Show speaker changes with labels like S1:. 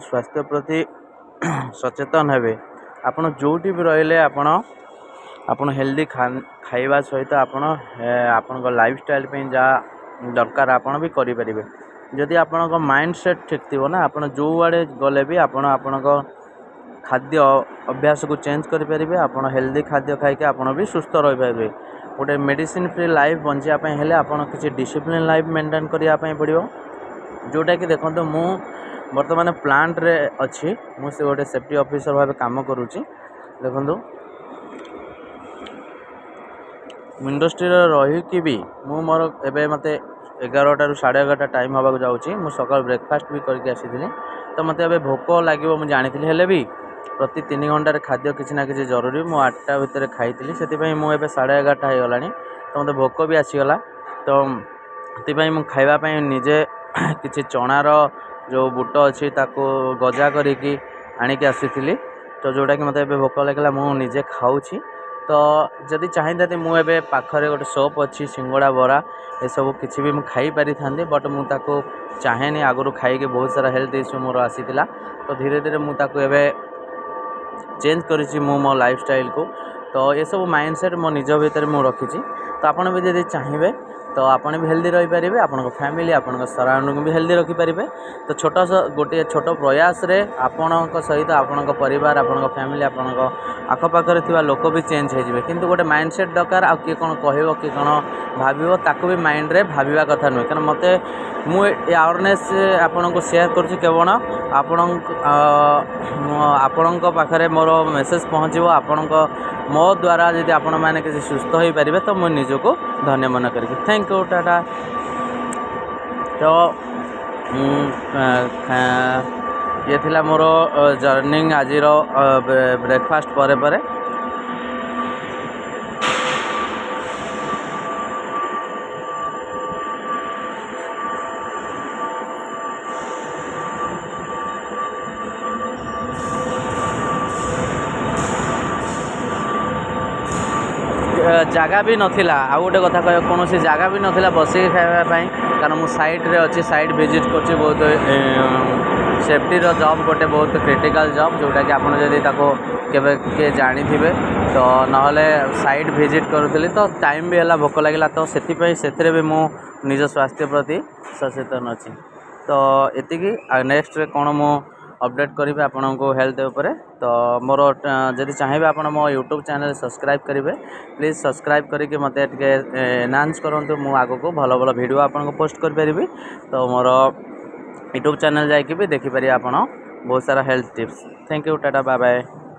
S1: ସ୍ୱାସ୍ଥ୍ୟ ପ୍ରତି ସଚେତନ ହେବେ, ଆପଣ ଯେଉଁଠି ବି ରହିଲେ ଆପଣ ହେଲ୍ଦି ଖାଇବା ସହିତ ଆପଣ ଆପଣଙ୍କ ଲାଇଫଷ୍ଟାଇଲ୍ ପାଇଁ ଯାହା ଦରକାର ଆପଣ ବି କରିପାରିବେ। ଯଦି ଆପଣଙ୍କ ମାଇଣ୍ଡ ସେଟ୍ ଠିକ୍ ଥିବ ନା, ଆପଣ ଯେଉଁଆଡ଼େ ଗଲେ ବି ଆପଣ ଆପଣଙ୍କ ଖାଦ୍ୟ ଅଭ୍ୟାସକୁ ଚେଞ୍ଜ କରିପାରିବେ। ଆପଣ ହେଲ୍ଦି ଖାଦ୍ୟ ଖାଇକି ଆପଣ ବି ସୁସ୍ଥ ରହିପାରିବେ। ଗୋଟେ ମେଡ଼ିସିନ୍ ଫ୍ରି ଲାଇଫ୍ ବଞ୍ଚିବା ପାଇଁ ହେଲେ ଆପଣ କିଛି ଡିସିପ୍ଲିନ୍ ଲାଇଫ୍ ମେଣ୍ଟେନ୍ କରିବା ପାଇଁ ପଡ଼ିବ। ଯେଉଁଟାକି ଦେଖନ୍ତୁ, ମୁଁ ବର୍ତ୍ତମାନ ପ୍ଲାଣ୍ଟରେ ଅଛି, ମୁଁ ସେ ଗୋଟେ ସେଫ୍ଟି ଅଫିସର୍ ଭାବେ କାମ କରୁଛି। ଦେଖନ୍ତୁ, ଇଣ୍ଡଷ୍ଟ୍ରିରେ ରହିକି ବି ମୁଁ ମୋର ଏବେ ମୋତେ 11ଟାରୁ 11:30 ଟାଇମ୍ ହେବାକୁ ଯାଉଛି। ମୁଁ ସକାଳୁ ବ୍ରେକଫାଷ୍ଟ ବି କରିକି ଆସିଥିଲି, ତ ମୋତେ ଏବେ ଭୋକ ଲାଗିବ ମୁଁ ଜାଣିଥିଲି। ହେଲେ ବି ପ୍ରତି 3 ଘଣ୍ଟାରେ ଖାଦ୍ୟ କିଛି ନା କିଛି ଜରୁରୀ। ମୁଁ 8ଟା ଭିତରେ ଖାଇଥିଲି, ସେଥିପାଇଁ ମୁଁ ଏବେ 11:30 ହେଇଗଲାଣି, ତ ମୋତେ ଭୋକ ବି ଆସିଗଲା। ତ ସେଥିପାଇଁ ମୁଁ ଖାଇବା ପାଇଁ ନିଜେ କିଛି ଚଣାର ଯେଉଁ ବୁଟ ଅଛି ତାକୁ ଗଜା କରିକି ଆଣିକି ଆସିଥିଲି। ତ ଯେଉଁଟାକି ମୋତେ ଏବେ ଭୋକ ଲାଗିଲା, ମୁଁ ନିଜେ ଖାଉଛି। ତ ଯଦି ଚାହିଁଥାନ୍ତି, ମୁଁ ଏବେ ପାଖରେ ଗୋଟେ ସପ୍ ଅଛି, ସିଙ୍ଗଡ଼ା ବରା ଏସବୁ କିଛି ବି ମୁଁ ଖାଇପାରିଥାନ୍ତି, ବଟ୍ ମୁଁ ତାକୁ ଚାହେଁନି। ଆଗରୁ ଖାଇକି ବହୁତ ସାରା ହେଲ୍ଥ ଇସ୍ୟୁ ମୋର ଆସିଥିଲା, ତ ଧୀରେ ଧୀରେ ମୁଁ ତାକୁ ଏବେ ଚେଞ୍ଜ କରିଛି ମୁଁ ମୋ ଲାଇଫଷ୍ଟାଇଲ୍କୁ। ତ ଏସବୁ ମାଇଣ୍ଡ ସେଟ୍ ମୋ ନିଜ ଭିତରେ ମୁଁ ରଖିଛି। ତ ଆପଣ ବି ଯଦି ଚାହିଁବେ, ତ ଆପଣ ବି ହେଲ୍ଦି ରହିପାରିବେ, ଆପଣଙ୍କ ଫ୍ୟାମିଲି, ଆପଣଙ୍କ ସରାଉଣ୍ଡିଂ ବି ହେଲ୍ଦି ରଖିପାରିବେ। ତ ଛୋଟ ଗୋଟିଏ ଛୋଟ ପ୍ରୟାସରେ ଆପଣଙ୍କ ସହିତ ଆପଣଙ୍କ ପରିବାର, ଆପଣଙ୍କ ଫ୍ୟାମିଲି, ଆପଣଙ୍କ ଆଖପାଖରେ ଥିବା ଲୋକ ବି ଚେଞ୍ଜ ହେଇଯିବେ। କିନ୍ତୁ ଗୋଟେ ମାଇଣ୍ଡ ସେଟ୍ ଦରକାର। ଆଉ କିଏ କ'ଣ କହିବ, କିଏ କ'ଣ ଭାବିବ, ତାକୁ ବି ମାଇଣ୍ଡରେ ଭାବିବା କଥା ନୁହେଁ। କାରଣ ମୋତେ ମୁଁ ଏ ଆୱାରନେସ୍ ଆପଣଙ୍କୁ ସେୟାର କରୁଛି କେବଳ ଆପଣଙ୍କ ପାଖରେ ମୋର ମେସେଜ୍ ପହଞ୍ଚିବ। ଆପଣଙ୍କ ମୋ ଦ୍ୱାରା ଯଦି ଆପଣମାନେ କିଛି ସୁସ୍ଥ ହୋଇପାରିବେ, ତ ମୁଁ ନିଜକୁ ଧନ୍ୟ ମନେ କରିବି। Thank you, Tata. ତ ଇଏ ଥିଲା ମୋର ଜର୍ଣ୍ଣି ଆଜିର ବ୍ରେକଫାଷ୍ଟ ପରେ ପରେ। ଜାଗା ବି ନଥିଲା। ଆଉ ଗୋଟେ କଥା କହିବା, କୌଣସି ଜାଗା ବି ନଥିଲା ବସିକି ଖାଇବା ପାଇଁ, କାରଣ ମୁଁ ସାଇଟ୍ରେ ଅଛି, ସାଇଟ୍ ଭିଜିଟ୍ କରୁଛି। ବହୁତ ସେଫ୍ଟିର ଜବ୍ ଗୋଟେ ବହୁତ କ୍ରିଟିକାଲ୍ ଜବ୍, ଯେଉଁଟାକି ଆପଣ ଯଦି ତାକୁ କେବେ କିଏ ଜାଣିଥିବେ ତ। ନହେଲେ ସାଇଟ୍ ଭିଜିଟ୍ କରୁଥିଲି, ତ ଟାଇମ୍ ବି ହେଲା, ଭୋକ ଲାଗିଲା, ତ ସେଥିପାଇଁ ସେଥିରେ ବି ମୁଁ ନିଜ ସ୍ୱାସ୍ଥ୍ୟ ପ୍ରତି ସଚେତନ ଅଛି। ତ ଏତିକି। ଆଉ ନେକ୍ସଟରେ କ'ଣ ମୁଁ ଅପଡ଼େଟ୍ କରିବି ଆପଣଙ୍କୁ ହେଲ୍ଥ ଉପରେ, ତ ମୋର ଯଦି ଚାହିଁବେ ଆପଣ ମୋ ୟୁଟ୍ୟୁବ୍ ଚ୍ୟାନେଲ୍ ସବସ୍କ୍ରାଇବ୍ କରିବେ। ପ୍ଲିଜ୍ ସବସ୍କ୍ରାଇବ୍ କରିକି ମୋତେ ଟିକେ ଏନହାନ୍ସ କରନ୍ତୁ, ମୁଁ ଆଗକୁ ଭଲ ଭଲ ଭିଡ଼ିଓ ଆପଣଙ୍କୁ ପୋଷ୍ଟ କରିପାରିବି। ତ ମୋର ୟୁଟ୍ୟୁବ୍ ଚ୍ୟାନେଲ୍ ଯାଇକି ବି ଦେଖିପାରିବେ ଆପଣ ବହୁତ ସାରା health tips. Thank you, tata, bye bye.